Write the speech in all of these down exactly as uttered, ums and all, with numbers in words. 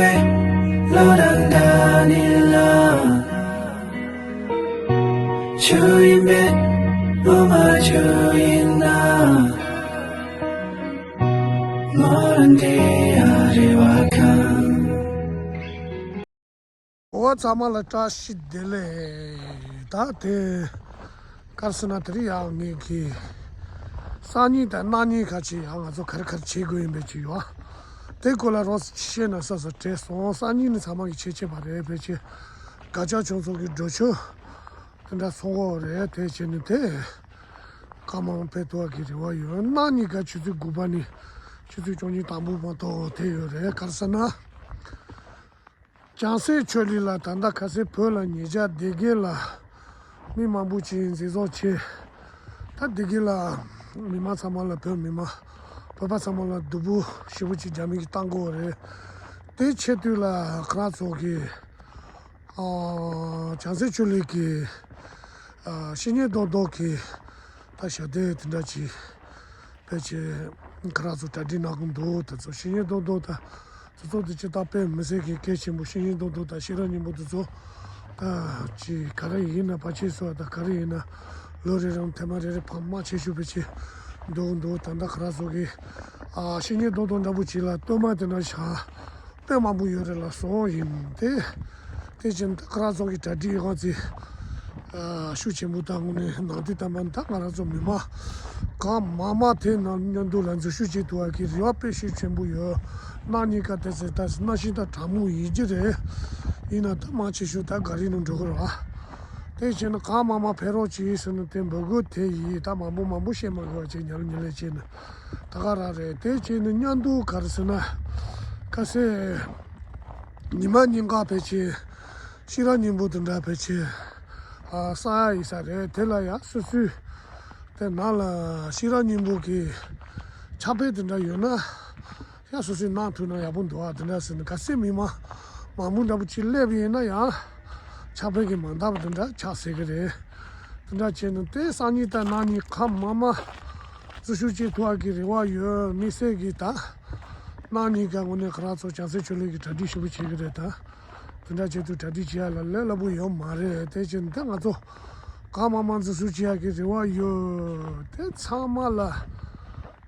བློ་དང་འདྲ་ནི་ལ། ཆོས་ཡིན་པས་བློ་མ་ཆོས་ཡིན་ན། མོ་རང་འདྲེ་ཡ་རེ་བ་ཁང་། འོ་ཚང་མ་ལ་བཀྲ་ཤིས་བདེ་ལེགས། ད་དེ་གར་སོང་ན་དེ་རིང་ཡང་ངེད་ཀྱི་སང་ཉིན་དང་གནངས་ཉིན་ཁ་ཅིག་ཡང་ང་ཚོ་ག་རེ་ག་རེ་བྱེད་དགོས་ཡིན་པའི་ཅིག་ཡོད། དེ་སྐོར་ལ་རོགས་བཤད་ན་ས་ས་བྲེལ་སོང་། སང་ཉིན་ནི་ཚང་མ་གི་ཆེ་ཆེ་བ་རེད། ཕལ་ཆེར་དགའ་ཆགས་ཆུང་ཚོགས་ཀྱི་འགྲོ་ཆོག་དེ་འདྲ་ཚོགས་འགོ་རེད། དེ་བྱས་ནས་དེ་སྐར་མ་ཕེབས་ཐུབ་པ་གི་རེ་བ་ཡོད། གནངས་ཉིན་ཀ་ཆུ་ཚོད་དགུ་པ་ནས་ཆུ་ཚོད་བཅུ་གཉིས་དང་པོ་མ་གཏོགས་དེ་ཡོད་རེད། གར་སོང་ན། བྱང་སེམས་ཆོས་གླིང་ལ་ད་ལྟ་ཁ་སང་བོད་ལ་ཉེ་ཆར་སྡེ་དགེ་ལ་མི་མང་པོ་ཅིག་འཛིན་བཟུང་བྱས། ད་སྡེ་དགེ་ལ་མི་མང་ཚང་མ་ལ་བོད་མི་མང་བོད་པ་ཚང་མ་ལ་སྡུག་པོ་ཞེ་པོ་ཅིག་རྒྱ་མི་གིས་བཏང་གི་ཡོད་རེད། དེ་ཆེད་དུ་ལ་ཁོ་རང་ཚོ་གི་ཨ་བྱང་སེམས་ཆོས་གླིང་གི་ཨ་བཤེས་གཉེན་རྡོག་རྡོག་གི་ད་ཞབས་བརྟན་དེ་འདྲ་ཅིག་ཕལ་ཆེར་ཁོ་རང་ཚོ་གྲ་སྒྲིག་གནང་གི་འདུག་དེ་ཚོ་བཤེས་གཉེན་རྡོག་རྡོག་དང་དེ་ཚོ་དེ་ཅི་ལྟར་དཔེ་མི་སྲིད་ཀྱི་གལ་ཆེན་པོ། བཤེས་གཉེན་རྡོག་རྡོག་དང་ཤེས་རབ་སྙིང་པོ་དེ་ཚོ་ད་ཅི་ག་རེ་ཡིན་ན་ཕལ་ཆེར་སོ་དང་ག་རེ་ཡིན་ན་ལོ་རེ་རང་ཐེངས་མ་རེ་རེ་ཕ་མ་ཆེ་ཤོས་ཕལ་ཆེར་འདུག་འདུག་ད་ལྟ་ཁོ་རང་ཚོ་གི་ཨ་བཤེས་གཉེན་རྡོག་རྡོག་འདྲ་པོ་ཅིག་ལ་གཏོར་མ་དེ་འདྲ་བཞག་དཔེ་མང་པོ་ཡོད་རེད་ལ་སོགས་ཡིན་ཏེ། དེ་བཞིན་ད་ཁོ་རང་ཚོ་གི་གྲ་སྒྲིག་ཡོད་ཚེ་ཤུགས་ཆེན་པོ་དང་དངོས་གནས་ནང་དུ་བཏང་བ་ད་ང་རང་ཚོ་མི་མང་གང་མང་མང་དེ་ནང་མཉམ་དུ་ལ་འཛུལ་ཞུགས་བྱེད་ཐུབ་པ་གི་རེ་བ་དཔེ་ཤུགས་ཆེན་པོ་ཡོད། གནངས་ཉིན་ཀ་དེ་ཚེ་ད་གནམ་གཤིས་ད་གྲང་མོ་ཡིན་གྱི་རེད། ཡིན་ན་ད་མང་ཆེ་ཤོས་ད་ག་རི་ནང་འགྲོ་གི་རེད་བ། དེ་བྱས་ན་གང་མང་མང་ཕེབས་རོགས་གྱིས་ཟེར་ན་དེ་འབོད་སྐུལ་དེ་ཡིན། ད་མང་པོ་མང་པོ་བཤད་མ་དགོས་པ་བྱས་ཉལ་ཉལ་ལས་བྱས་ན། ད་ག་རང་རེད། དེ་བྱས་ནས་མཉམ་དུ་ག་རེ་ཟེར་ན། ཁ་སང་ཉི་མ་ཉིན་གང་ཕལ་ཆེར་ཤེས་རབ་སྙིང་པོ་དེ་འདྲ་ཕལ་ཆེར་ཨ་གསང་ཡག་ཡིན་ས་རེད། དེ་ལ་ཡང་སོ་སོའི་དེ་ནང་ལ་ཤེས་རབ་སྙིང་པོ་གི་ཕྱག་དཔེ་དེ་འདྲ་ཡོད་ན་ཡང་སོ་སོས་གནང་ཐུབ་ན་ཡག་པོ་འདུག་ཨ། དེ་འདྲ་ཟེར་ནས་གལ་སྲིད་མི་མང་མང་པོ་འདྲ་པོ་ཅིག་སླེབས་ཡིན་ན་ཡང་ཕྱག་དཔེ་གི་མ་འདང་བ་དེ་འདྲ་ཆགས་སྲིད་གི་རེད། དེ་འདྲ་བྱས་ན་དེ་སང་ཉིན་དང་གནངས་ཉིན་གང་མང་མང་འཛུལ་ཞུགས་བྱེད་ཐུབ་པ་གི་རེ་བ་ཡོད། དམིགས་བསལ་གྱིས་ད་གནངས་ཉིན་ག་དངོས་གནས་ཁོ་རང་ཚོ་བྱང་སེམས་ཆོས་གླིང་གི་གྲ་སྒྲིག་ཞེ་པོ་བྱེད་ཀྱི་རེད། ད་དེ་འདྲ་བྱེད་དུས་གྲ་སྒྲིག་བྱེད་ཡ་ལ་ལས་སླ་པོ་ཡོད་མ་རེད། དེ་བྱས་ན་ད་ང་ཚོ་གང་མང་མང་འཛུལ་ཞུགས་བྱེད་ཡ་གི་རེ་བ་ཡོད། དེ་ཚང་མ་ལ་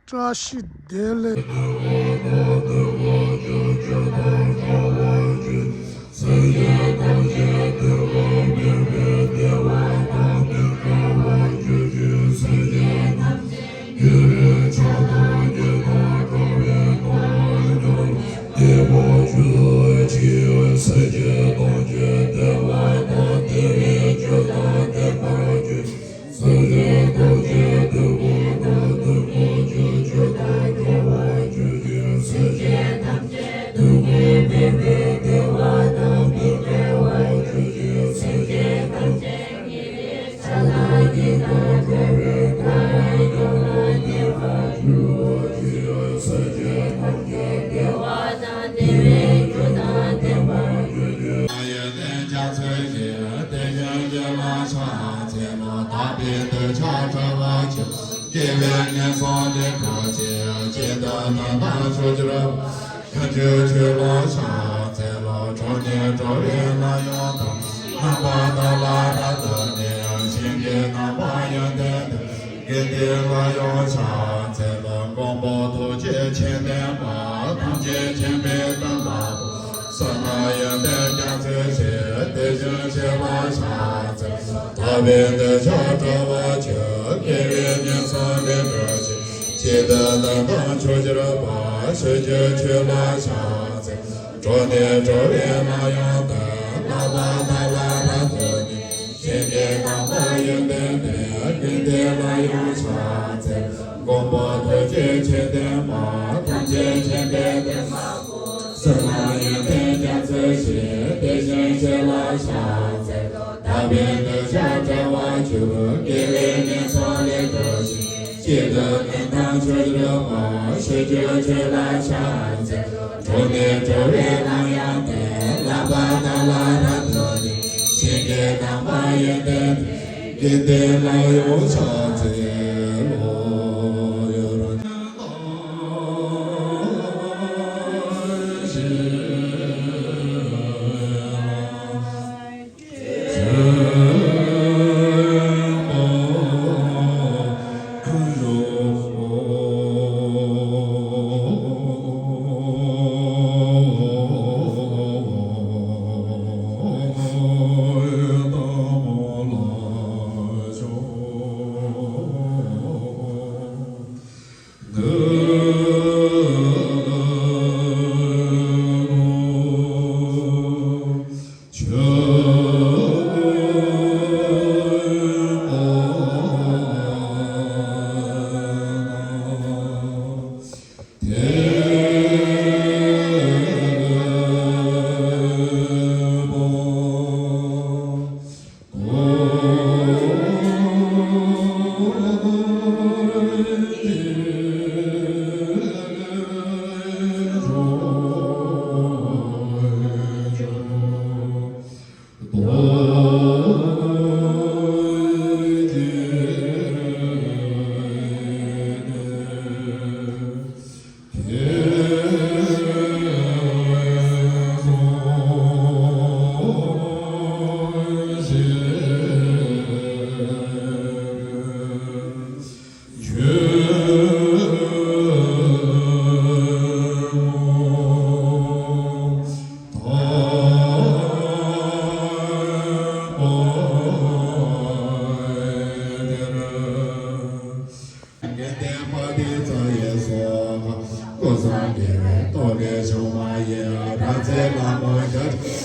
བཀྲ་ཤིས་བདེ་ལེགས། སངས་རྒྱས་ཐམས་ཅད་བདེ་བ་མེད་པའི་བདེ་བ་དང་མི་འབྲལ་བར་གྱུར་ཅིག་སངས་རྒྱས་ཐམས་ཅད་དགེ་བའི་ཕྱོགས་དང་བགེགས་དང་འཁྲུལ་པའི་དོན་ཡོངས་བདེ་བར་གྱུར་ཅིག་སངས་རྒྱས་ཐམས་ཅད་བདེ་བ་དང་བདེ་བའི་རྒྱུ་དང་ལྡན་པར་གྱུར། སངས་རྒྱས་ཐམས་ཅད་བདེ་བ་དང་ལྡན་པར་གྱུར་ཅིག་ཕྱོགས་དང་བྲལ་བར་གྱུར་ཅིག་སངས་རྒྱས་ཐམས་ཅད་སྡུག་བསྔལ་མེད་པའི་བདེ་བ་དང་མི་འབྲལ་བར་གྱུར་ཅིག་སངས་རྒྱས་ཐམས་ཅད་ཉེ་བའི་ཆགས་སྡང་སྐྱེ་དང་འཁྲུལ་པའི་དོན་ཡོངས་བློ་བདེ་བར་གྱུར་ཅིག་སངས་རྒྱས་ཐམས་ཅད་བདེ་བ་དང་བདེ་བའི་རྒྱུ་དང་ལྡན་པར་གྱུར་ཅིག་ཡོན་ཏན་རྒྱ་མཚོའི་ཞིང་། དེ་བཞིན་གཤེགས་པ་ཕྱག་འཚལ་ལོ། དག་པའི་འདོད་ཆགས་བྲལ་བར་གྱུར། དགེ་བའི་ཉེས་སོགས་ལས་གྲོལ་ཅིང་། ཇི་ལྟར་བདག་དང་ཕྱོགས་བཅུར་བྱོན། བྱང་ཆུབ་ཆོས་ལ་ཕྱག་འཚལ་ལོ། འགྲོ་ནས་འགྲོ་བའི་ལམ་ཡང་དག་རྣམ་པར་དག་ལ་རབ་བརྟགས་ནས། བྱིན་གྱིས་རློབ་པའི་ཡོན་ཏན་ལྡན། དགེ་འདུན་ལ་ཡང་ཕྱག་འཚལ་ལོ། མགོན་པོ་ཐུགས་རྗེ་ཆེ་ལྡན་པ། ཐམས་ཅད་མཁྱེན་པའི་སྟོན་པ་པོ། བསོད་ནམས་ཡོན་ཏན་རྒྱ་མཚོའི་ཞིང་། དེ་བཞིན་གཤེགས་པ་ཕྱག་འཚལ་ལོ། དག་པའི་འདོད་ཆགས་བྲལ་བར་གྱུར། དགེ་བའི་ཉེས་སོགས་ལས་གྲོལ་ཅིང་། ཇི་ལྟར་བདག་དང་ཕྱོགས་བཅུར་འགྲོ། བྱང་ཆུབ་ཆོས་ལ་ཕྱག་འཚལ་ལོ། འགྲོ་ནས་འགྲོ་བའི་ལམ་ཡང་དག་རྣམ་པར་དག་ལ་རབ་བརྟགས་ནས། བྱིན་གྱིས་རློབ་པའི་ཡོན་ཏན་ལྡན། དགེ་འདུན་ལ་ཡང་ཕྱག་འཚལ་ལོ། མགོན་པོ་ཐུགས་རྗེ་ཆེ་ལྡན་པ། ཐམས་ཅད་མཁྱེན་པའི་སྟོན་པ་པོ། བསོད་ནམས་ཡོན་ཏན་རྒྱ་མཚོའི་ཞིང་། དེ་བཞིན་གཤེགས་པ་ཕྱག་འཚལ་ལོ། དག་པའི་འདོད་ཆགས་བྲལ་བར་གྱུར། དགེ་བའི་ཉེས་སོགས་ལས་གྲོལ་ཅིང་། ཇི་ལྟར་བདག་དང་ཕྱོགས་བཅུར་འགྲོ། བྱང་ཆུབ་ཆོས་ལ་ཕྱག་འཚལ་ལོ། འགྲོ་ནས་འགྲོ་བའི་ལམ་ཡང་དག་རྣམ་པར་དག་ལ་རབ་བརྟགས་ནས། བྱིན་གྱིས་རློབ་པའི་ཡོན་ཏན་ལྡན། དགེ་འདུན་ལ་ཡང་ཕྱག་འཚལ་ལོ། ཡོ་ར་ཅན་དང་ཞིང་། ལྷ་མོ་ཞབས་ཀྱི་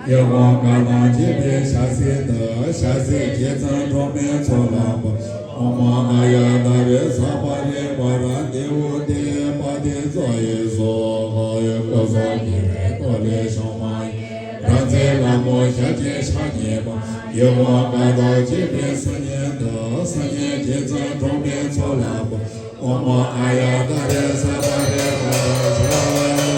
ཡེ་ཧོ་ཀ་དང་བཅས་པའི་ཞལ་གཟིགས་དང་། ཞལ་གཟིགས་རྗེ་བཙུན་སྒྲོལ་མའི་ཚོགས་ལ་འབུལ། ཨོཾ་ཨཱརྱ་ཏཱ་རེ་ཛཿ་པ་རེ་ཝཱ་ར་དེ་ཝུ་དེ་པ་དེ་ཛོ་ཡེ་སྭཱ་ཧཱ། སྐུ་གསུམ་དགྱེས་པའི་ཏོག་ལེབ་ཞུན་མ་ཡིན། རང་རྩེ་ལྷ་མོ་ཞལ་གཅིག་ཕྱག་གཉིས་པ། ཡེ་ཧོ་ཀ་དང་བཅས་པའི་སངས་རྒྱས་དང་། སངས་རྒྱས་རྗེ་བཙུན་སྒྲོལ་མའི་ཚོགས་ལ་འབུལ། ཨོཾ་ཨཱརྱ་ཏཱ་རེ་ཛཿ་པ་རེ་ཝཱ་ར་ཛཿ།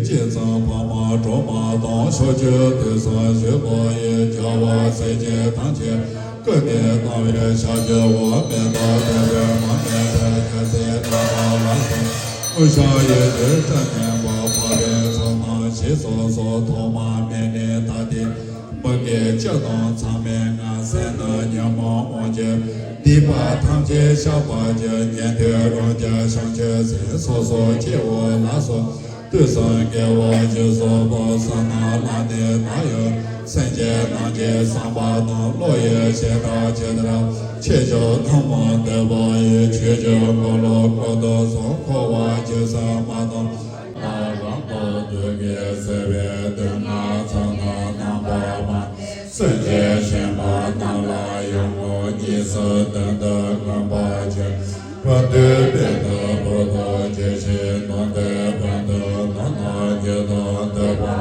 རྗེ་བཙུན་འཕགས་མ་སྒྲོལ་མ་དང་། ཕྱོགས་བཅུའི་དུས་གསུམ་བཞུགས་པ་ཡི། རྒྱལ་བ་སྲས་བཅས་ཐམས་ཅད་སྐུ་ལས་བཏང་བའི་ཞབས་ཀྱི་འོག་མེ་ཏོག་ལྟེ་བའི་མར་མེ་དང་རྒྱལ་སྲིད་རྣམ་པ་ལ་སོགས། དངོས་བཤམས་ཡིད་བཞིན་སྤྲིན་གནས་པ། འཕགས་པའི་ཚོགས་རྣམས་ཞེས་སོགས་སུ། ཐོག་མ་མེད་ནས་ད་ལྟའི་མུ་གེའི་སྤྱི་དང་མཚམས་མེད་ལྔ་ཟེར་ན། ཉོན་མོངས་དབང་གིས་སྡིག་པ་ཐམས་ཅད་བཤགས་པར་བགྱི། ཉན་ཐོས་རང་རྒྱལ་བྱང་ཆུབ་སེམས། སོ་སོ་སྐྱེ་བོ་ལ་སོགས་དུས་གསུམ་དགེ་བ་ཇི་སོགས་པ། བསོད་ནམས་ལ་ནི་བདག་ཡང་སེམས་ཅན་རྣམས་ཀྱི་བསམ་པ་དང་། བློ་ཡི་བྱེ་བྲག་ཇི་ལྟར་ཆེ་ཆུང་ཐུན་མོང་བསྡུས་པ་ཡིས། ཆོས་ཀྱི་འཁོར་ལོ་བསྐོར་དུ་གསོལ། འཁོར་བ་རྒྱུན་བསམ་མ་ཐོབ་ན། རབ་ཏུ་བདུད་ཀྱིས་བསད་པའི་གདོན་ནག་ཚོགས་རྣམས་རྣམ་པར་སྨྲ། སེམས་ཅན་གཞན་པ་རྣམས་ལ་ཡང་ངོ་། གཉིས་སུ་དོན་དུ་མངོན་པར་བྱས། བར་དོའི་དཔལ་དུ་བོར་དུ་གྱུར་ཅིག། ནོར་དོན་བར་དུ་ནོར་རྣམས་རྒྱུ་དང་བསྡུས་པ།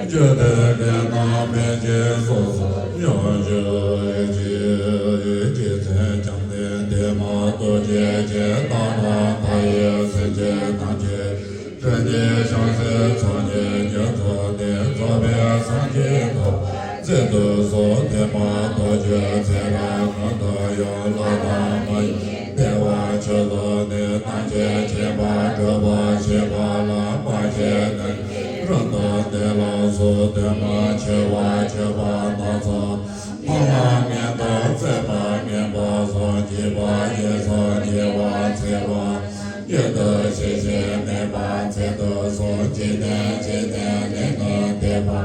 རྒྱུ་དོན་ལས་རྣམ་སྨིན་ཅིང་། སོ་སོར་སྙོམས་འཇུག་ཅིག། རྗེ་བཙུན་བཅོམ་ལྡན་འདས་མ་རྡོ་རྗེ་འཆང་རྣམས་མཐའ་ཡས་སེམས་ཅན་ཐམས་ཅད་རིག་གནས་བྱང་སེམས་ཚོགས་གཉིས་ཀྱི་ཚོགས་ཏེ། རྫོགས་པའི་སངས་རྒྱས་ཐོབ་པར་མཛད་དུ་གསོལ། ཏདྱ་ཐཱ། རྡོ་རྗེ་ཚེ་རབས་ཀུན་ཏུ་ཡང་བླ་ན་མ་མཆིས་པའི་བདེ་བ་ཆེན་པོ་ནི། སྣང་སྤྱད་བྱེད་པ་སྒྲུབ་པར་བྱེད་པ་ལ་མ་བྱས་ན། རབ་ཏུ་བདེ་ལ་སོགས་དོན་མ་ཆོད་པ་སྤྱོད་པ་སྣ་ཚོགས། ཕ་མ་ངན་དང་བཙས་པ་ངན་པ་སོགས། སྐྱེས་པ་ཉེས་སོགས་ཉེས་པ་འཚེ་བ། ཉིད་དུ་ཤེས་བཞིན་མེད་པ་ཚད་དུ་སོང་། ཅི་ནས་ཅི་ནས་ནད་ཀྱིས་ཏེ་ཕ།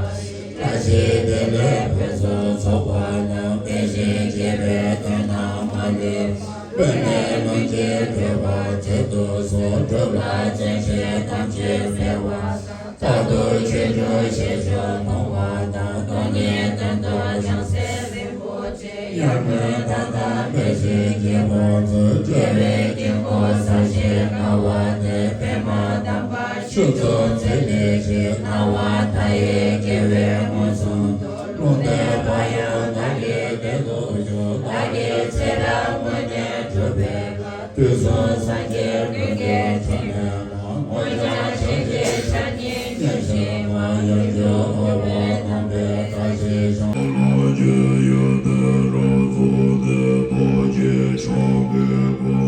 བཀྲ་ཤིས་བདེ་ལེགས་ཕུན་སུམ་ཚོགས་པ་རྣམས། དེ་བཞིན་གཤེགས་པའི་དོན་རྣམས་མ་ལུས་པ། དཔེ་མེད་ལམ་གྱིས་བགྲོད་པ་ཚད་དུ་སོང་། སྒྲུབ་ལ་བརྩོན་བྱེད་ཐམས་ཅད་འཕེལ་བ། རྟག་ཏུ་ཆོས་སྒྲུབ་ཞེས་བྱ་མཐོང་བ་དང་། སྟོང་ཉིད་དོན་དུ་བྱང་སེམས་རིན་པོ་ཆེ། ཡར་ངོའི་ཟླ་ལྟར་འཕེལ་ཞིང་རྒྱས་པར་མཛོད། སྐྱེ་བའི་དཀྱིལ་འཁོར་གསལ་ཞིང་དགའ་བ་སྟེ། པདྨ་དམ་པ་ཁྱུད་འཛིན་ཚད་མེད་ཅིང་། སྣང་བ་མཐའ་ཡས་རྒྱལ་བའི་མངོན་སུམ་དུ། ལུང་བསྟན་པ་ཡང་བདག་གི་བདེ་སྡུག་ཤོག། བདག་གི་ཚེ་རབས་དངོས་གནས་གྲུབ་པའི་བཀའ། དུས་གསུམ་སངས་རྒྱས་ཀུན་གྱི་དྲིན་ལས་མ། སྔོན་བྱང་ཆུབ་ཀྱི་ཕྱག་གཉིས་མཉམ་བཞག་པ། ཡང་བསྐྱར་འོད་དཔག་རྣམ་པའི་བཀྲ་ཤིས་ཤོག། ལོངས་སྤྱོད་ཡོན་ཏན་རབ་རྫོགས་ཏེ། རྡོ་རྗེ་འཆང་གི་གོ